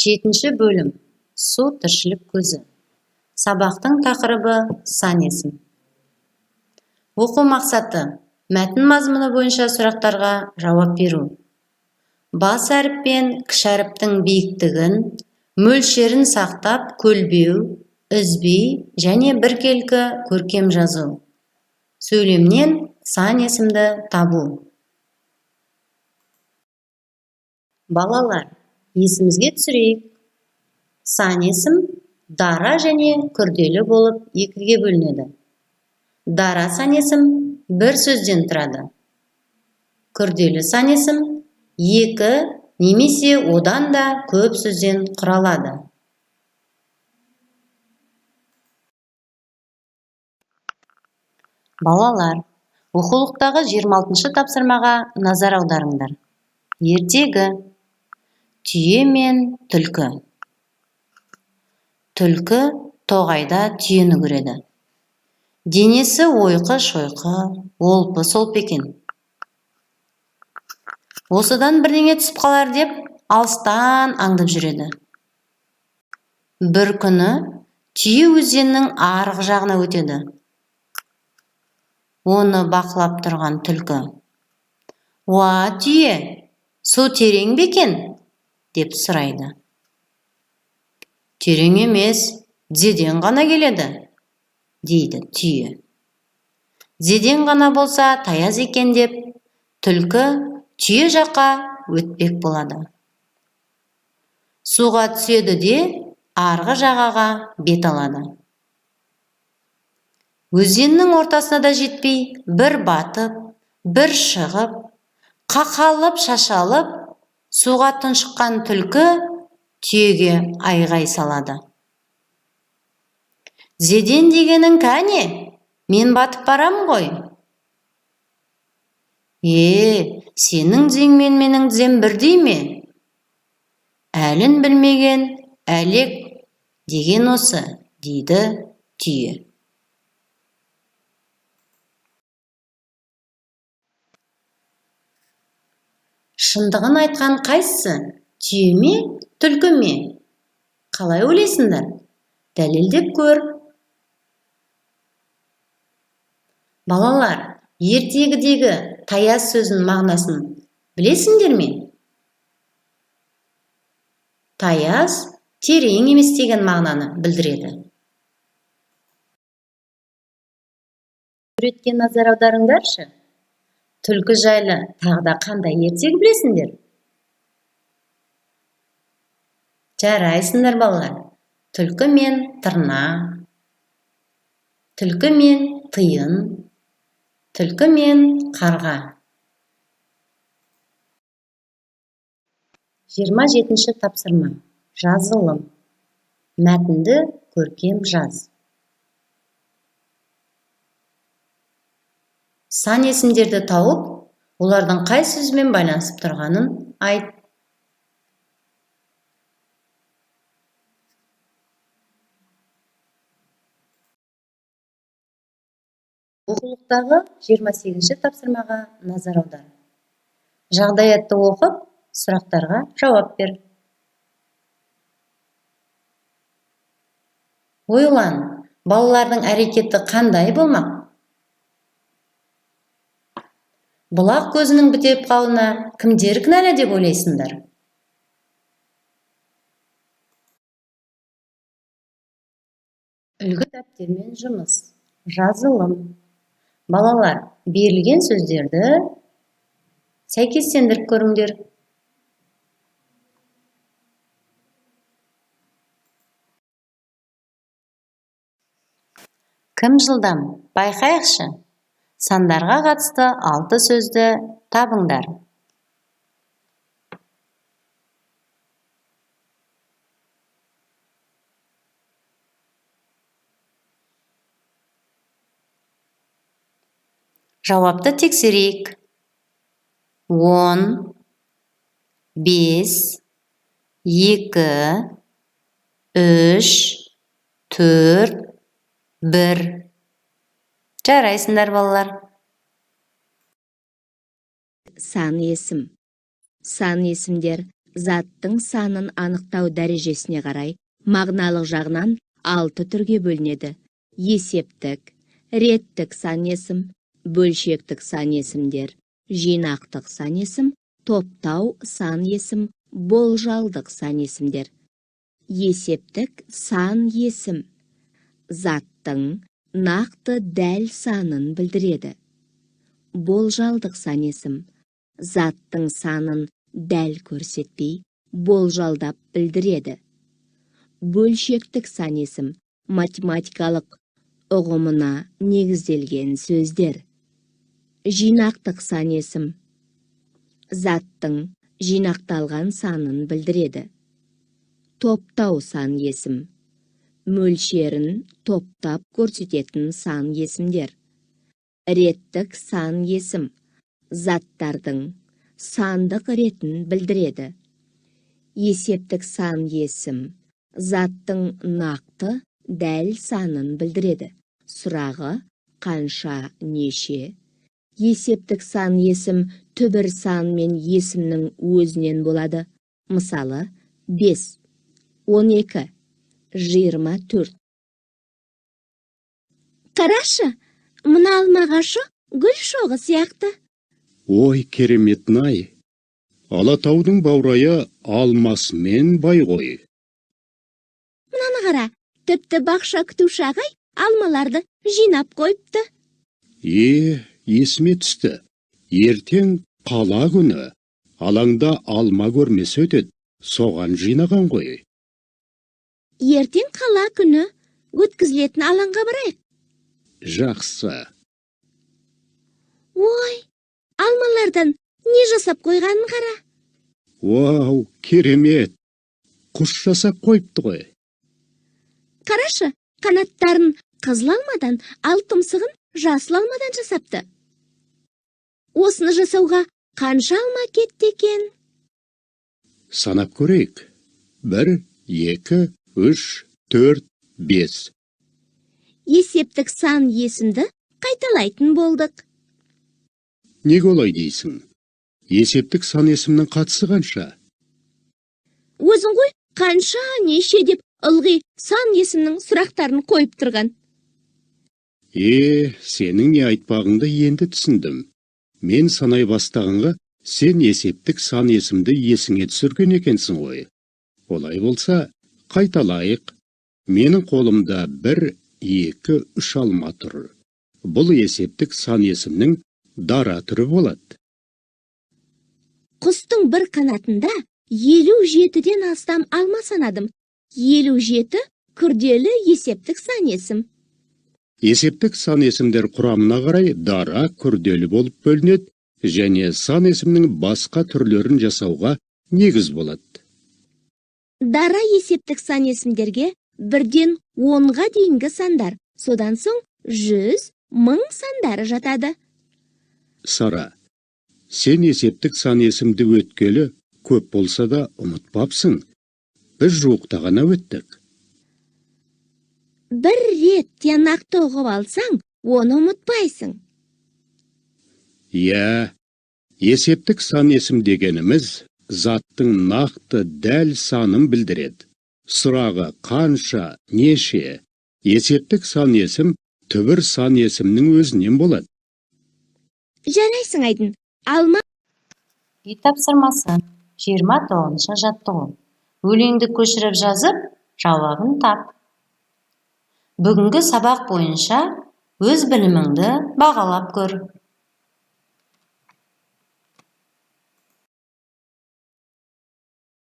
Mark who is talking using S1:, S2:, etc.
S1: Жетінші бөлім. Су тіршілік көзі. Сабақтың тақырыбы сан есім. Оқу мақсаты: мәтін мазмұны бойынша сұрақтарға жауап беру. Бас әріп пен кіші әріптің биіктігін, мөлшерін сақтап, көлбеу, үзбей және біркелкі көркем жазу. Сөйлемнен сан есімді табу. Балалар, есімізге түсірейік. Сан есім дара және күрделі болып екіге бөлінеді. Дара сан есім бір сөзден тұрады. Күрделі сан есім екі немесе одан да көп сөзден құралады. Балалар, оқулықтағы 26-шы тапсырмаға назар аударыңдар. Ертегі. Түйе мен түлкі. Түлкі тоғайда түйені көреді. Денесі ойқы-шойқы, олпы-солпы екен. Осыдан бірдеңе түсіп қалар деп алыстан аңдып жүреді. Бір күні түйе өзеннің арғы жағына өтеді. Оны бақылап тұрған түлкі: "Уа, түйе, су терең бе екен?" деп сұрайды. "Терең емес, тізеден ғана келеді", дейді түйе. Тізеден ғана болса таяз екен деп түлкі түйе жаққа өтпек болады. Суға түседі де арғы жағаға бет алады. Өзеннің ортасына да жетпей, бір батып, бір шығып, қақалып шашалып, суға тұншыққан түлкі түйеге айғай салады. "Тізеден дегенің кәне, мен батып барам ғой." "Е, сенің тізең мен менің тізем бірдей ме? Әлін білмеген әлек деген осы", дейді түйе. Шындығын айтқан қайсысы? Түйе ме, түлкі ме? Қалай ойлайсыңдар? Дәлелдеп көр. Балалар, ертегідегі таяз сөзінің мағынасын білесіңдер ме? Таяз терең емес деген мағынаны білдіреді. Суретке назар аударыңдаршы. Түлкі жайлы тағы да қандай ертегі білесіңдер? Жарайсыңдар, балалар. Түлкі мен тырна, түлкі мен тиын, түлкі мен қарға. 27-ші тапсырма. Жазылым. Мәтінді көркем жаз. Сан есімдерді тауып, олардың қай сөзбен байланысып тұрғанын айт. Оқулықтағы 28-ші тапсырмаға назар аудар. Жағдаятты оқып, сұрақтарға жауап бер. Ойлан, балалардың әрекеті қандай болмақ? Бұлақ көзінің бітеп қалуына кімдер кінәлі деп ойлайсыңдар? Үлгі дәптермен жұмыс. Жазылым. Балалар, берілген сөздерді сәйкестендіріп көріңдер. Кім жылдам? Байқайықшы. Сандарға қатысты 6 сөзді табыңдар. Жауапты тексерейік. 10, 5, 2, 3, 4, 1. Жарайсыңдар, балалар.
S2: Сан есім. Сан есімдер Заттың санын анықтау дәрежесіне қарай мағыналық жағынан алты түрге бөлінеді: есептік, реттік сан есім, бөлшектік сан есімдер, жинақтық сан есім, топтау сан есім, болжалдық сан есімдер. Есептік сан есім заттың нақты, дәл санын білдіреді. Болжалдық сан есім заттың санын дәл көрсетпей, болжалдап білдіреді. Бөлшектік сан есім математикалық ұғымына негізделген сөздер. Жинақтық сан есім заттың жинақталған санын білдіреді. Топтау сан есім мөлшерін топтап көрсететін сан есімдер. Реттік сан есім заттардың сандық ретін білдіреді. Есептік сан есім заттың нақты, дәл санын білдіреді, сұрағы қанша, неше. Есептік сан есім түбір сан мен есімнің өзінен болады, мысалы, 5, 12, 24. Қарашы, мына алма ағашы гүл шоғы сияқты.
S3: Ой, кереметін-ай! Алатаудың баурайы алмасымен бай ғой.
S2: Мынаны қара, тіпті бақша күтуші ағай алмаларды жинап қойыпты.
S3: Е, есіме түсті. Ертең қала күні. Алаңда алма көрмесі өтеді. Соған жинаған ғой.
S2: Ертең қала күні өткізілетін алаңға барайық.
S3: Жақсы.
S2: Ой, алмалардан не жасап қойғанын қара!
S3: Уау, керемет! Құс жасап қойыпты ғой.
S2: Қарашы, қанаттарын қызыл алмадан, ал тұмсығын жасыл алмадан жасапты. Осыны жасауға қанша алма кетті екен?
S3: Санап көрейік. Бір, екі, үш, төрт, бес.
S2: Есептік сан есімді қайталайтын болдық.
S3: Неге олай дейсің? Есептік сан есімнің қатысы қанша?
S2: Өзің ғой қанша, неше деп ылғи сан есімнің сұрақтарын қойып тұрған.
S3: Е, сенің не айтпағыңды енді түсіндім. Мен санай бастағанға сен есептік сан есімді есіңе түсірген екенсің ғой. Олай болса, қайталайық. Менің қолымда бір, екі, үш алма тұр. Бұл есептік сан есімнің дара түрі болады.
S2: Құстың бір қанатында 57-ден астам алма санадым. 57 күрделі есептік сан есім.
S3: Есептік сан есімдер құрамына қарай дара, күрделі болып бөлінеді және сан есімнің басқа түрлерін жасауға негіз болады.
S2: Дара есептік сан есімдерге 1-ден 10-ға дейінгі сандар, содан соң жүз, мың сандары жатады.
S3: Сара, сен есептік сан есімді өткелі көп болса да, ұмытпапсың. Біз жуықта ғана өттік.
S2: Бір рет тиянақты ұғып алсаң, оны ұмытпайсың.
S3: Иә, есептік сан есім дегеніміз заттың нақты, дәл санын білдіреді. Сұрағы қанша, неше. Есептік сан есім түбір сан есімнің өзінен болады.
S2: Жарайсың, Айдын. Алма
S1: Үй тапсырмасы: 29-жаттығу. Өлеңді көшіріп жазып, жауабын тап. Бүгінгі сабақ бойынша өз біліміңді бағалап көр.